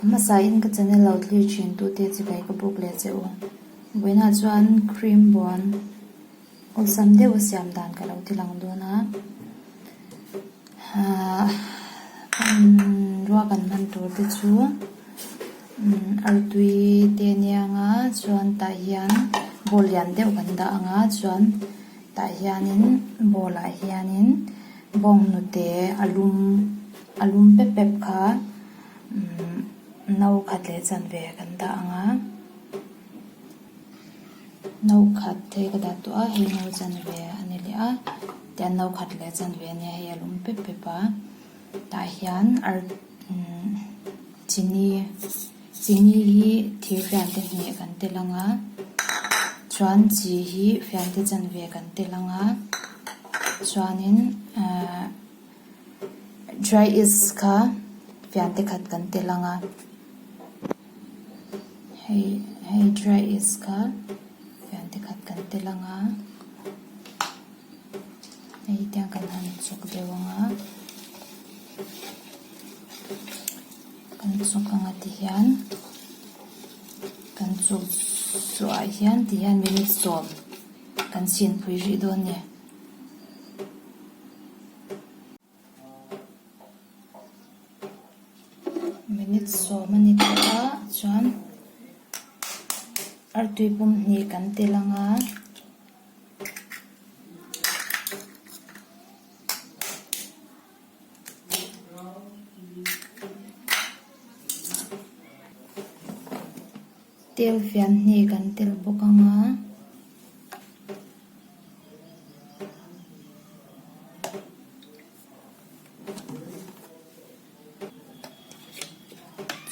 Hmasain ka channel lo thlir thin tute chibai ka buk leh che u. Vawiinah chuan cream buan awlsam deuh a siam dan ka lo ti lang dawn a. Ahh hmanrua kan hman tur te chu artui te ania anga chuan tah hian bowl lian deuh kan dah anga chuan tah hianin bowl ah hianin bawnghnute a lum a lum pep pep kha umm no khat leh chanve kan dah ang a no khat hei ka dah tawh a hei no chanve a ni leh a tian no khat leh chanve a nia hei a lum pep pep a tah hian ar umm chini chini hi thir fian te hnih kan tel ang a chuan chi hi fian te chanve kan tel ang a chuanin ahh. Dry yeast kha fian te khat kan tel ang a hei hei dry yeast kha fian te khat kan tel ang a hei tiang kan han chawk deuh ang a kan chawk ang a tihian kan chawk zawhah hian tihian minute sawm kan chhinpui rih dawn a ni. Minute sawm a ni tawh a chuan artui pum hnih kan tel ang a. Tel fian hnih kan tel bawk ang a.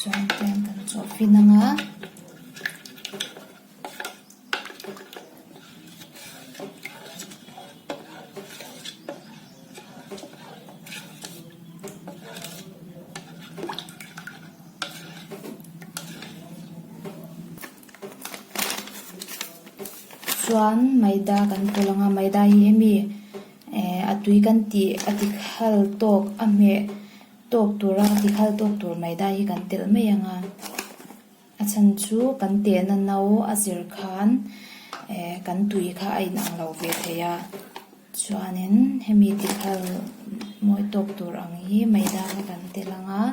Chuan tiang kan chawh fin ang a. Chuan maida kan pawlh ang a maida hi hemi eh a tui kan tih a ti khal tawk a hmeh tawk tura a ti khal tawk tur maida hi kan telh mai ang a a chhan chu kan tehna no a zir khan eh kan tui kha a inang lo ve thei a chuanin hemi ti khal mawi tawk tur ang hi maida kha kan telh ang a.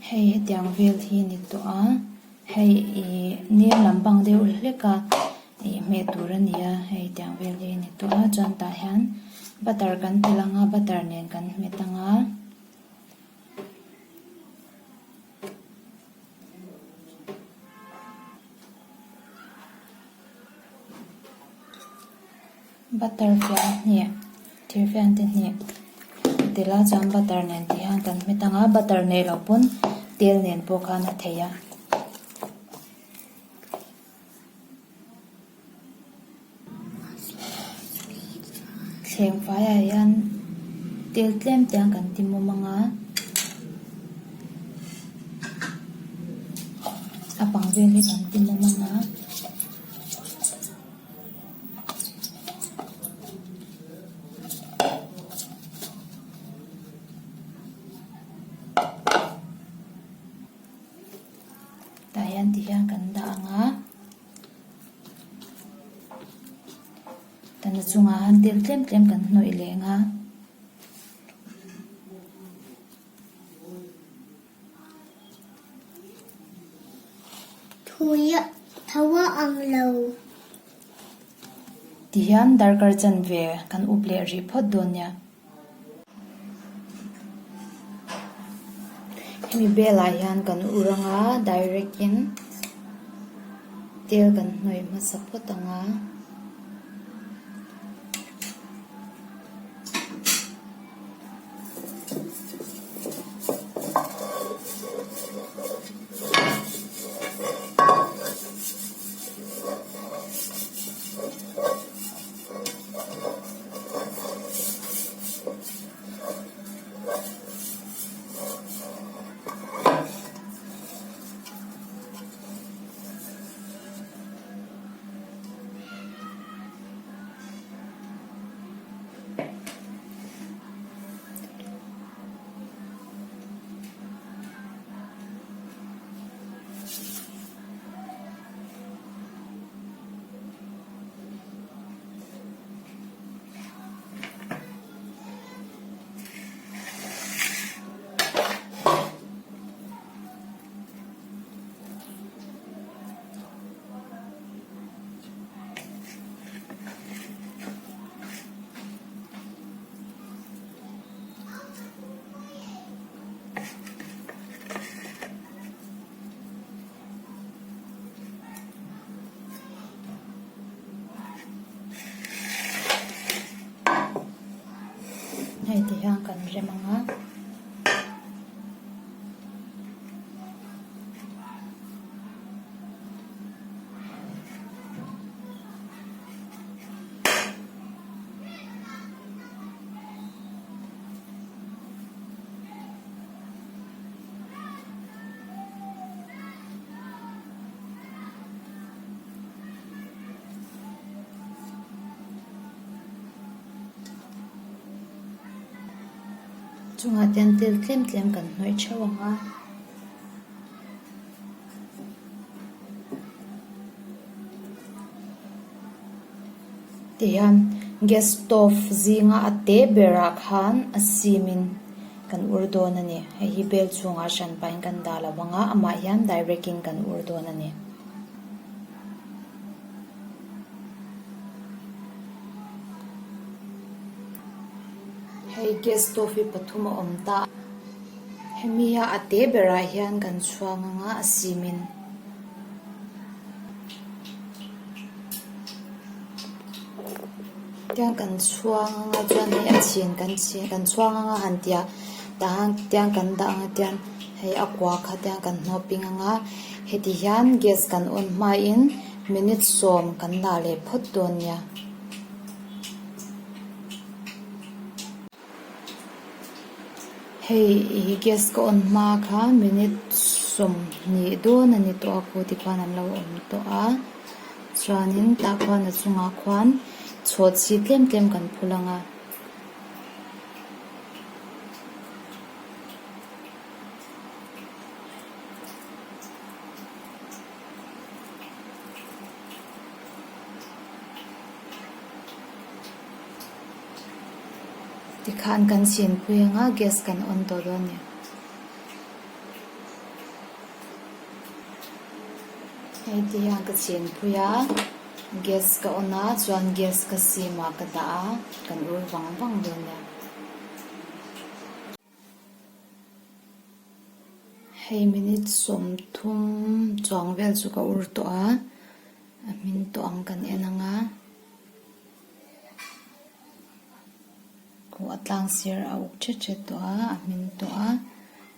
Hei hetiang vel hi a ni tawh a hei ih nem lampang deuh hlek a ih hmeh tur a ni a hei tiang vel hi a ni tawh a chuan tah hian butter kan telh ang a butter nen kan hmet ang a. Butter fian hnih thir fian te hnih a tel a chuan butter nen tih hian kan hmet ang a butter nei loh pawn tel nen pawh khan a theih a. Thleng faiah hian tel tlem te ang kan ti mawm ang a a pang vel hi kan ti mawm ang a. Tah hian ti hian kan dah ang a tana chungah han tel tlem tlem kan hnawih leh ang a. Tho a ang lo. Ti hian darkar chanve kan up leh rih phawt dawn nia. Hemi belah hian kan ur ang a direct in tel kan hnawih hmasa phawt ang a. rem ang a. Chungah te hian tel tlem tlem kan hnawih theuh ang a. Tihian gas stove zinga a te berah khan a sim in kan ur dawn a ni. Hei hi bel chhungah hran pahin kan dah lo ang a, amah hian direct in kan ur dawn a ni. Hei gas stove hi pathum a awm ta a, hemi a a te berah hian kan chhuang ang a, a sim in. Tiang kan chhuang anga chuan hei a chhin kan chhin kan chhuang anga han tih ah tah hian tiang kan dah anga tiang hei a kua kha tiang kan hnawh ping anga heti hian gas kan on hmain minute sawm kan dah leh phawt dawn nia. Hei ih gas ka on hma kha minute 20 dawn a ni tawh a khu tikhuan an lo awm tawh a chuanin tah khuan a chungah khuan chhawhchhi tlem tlem kan phul ang a. Tikhan kan chhinpui anga gas kan on tawh dawn a ni. Hei te hian ka chhinpui a, gas ka on a chuan gas ka sim ah ka dah a, kan ur vang vang dawn nia. Hei minute 30 chuang vel chu ka ur tawh a, a hmin tawh ang kan en ang a. Aw a tlang sir a uk thet thet tawh a, a hmin tawh a,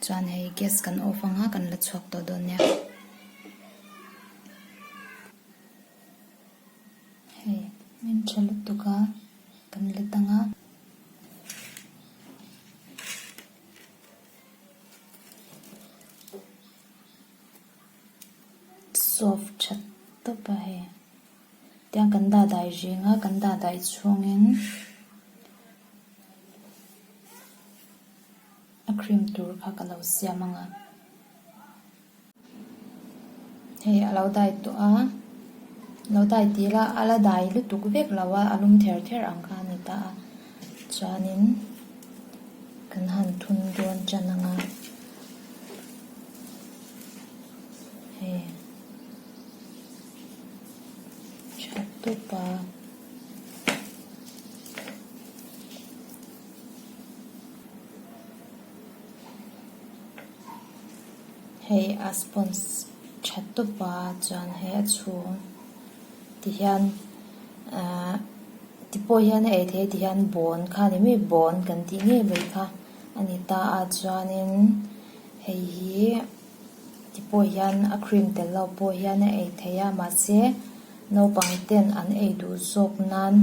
chuan hei gas kan off ang a, kan la chhuak tawh dawn nia. Hei hmin tha lutuk a, kan let ang a. Soft tha tawp a hei. Tiang kan dah dai reng a, kan dah dai chhungin a cream tur kha ka lo siam ang a. Hei a lo dai tawh a, lo dai tih ila a la dai lutuk vek lo a, a lum ther ther ang kha a ni ta a. Chuanin kan han thun dawn tan ang a, hei. Tha tawp a. Hei a sponge tha tawp a chuan hei a chhung ti hian ahh ti pawh hian a ei theih a ti hian bawn kha a ni mai bawn kan tih ngei mai kha a ni ta a chuanin hei hi. Ti pawh hian a cream tel lo pawh hian a ei theih a mahse naupang ten an ei duh zawk nan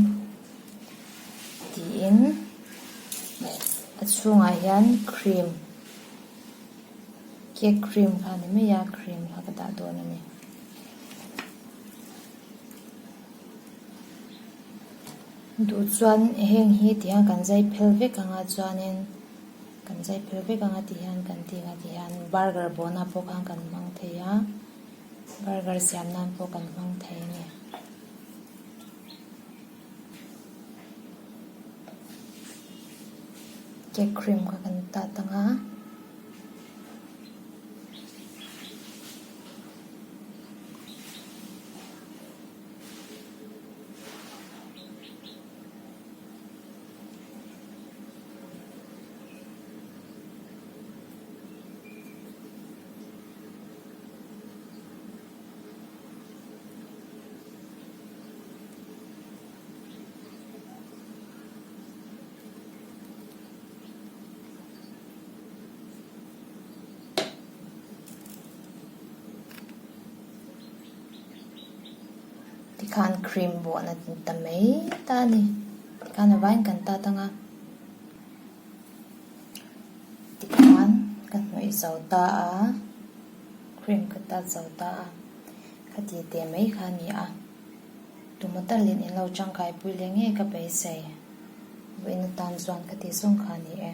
tiin a chhungah hian cream cake cream kha a ni mai a cream kha ka dah dawn a ni. Duh chuan heng hi ti hian kan zai phel vek ang a chuanin. Kan zai phel vek ang a ti hian kan ti ang a ti hian burger bawhna pawh khan kan hmang thei a, burger siam nan pawh kan hmang thei a ni. Cake cream kha kan tat ang a. Tikhan cream bawhna ta mai ta a ni. Tikhan a vaiin kan tat ang a. Tikhan ka hnawih zo ta a, cream ka tat zo ta a, khati teh mai kha a ni a. Tuma talin in lo tangkai pui leh ngei ka beisei. Vawiin atan chuan khati zawng kha a ni e.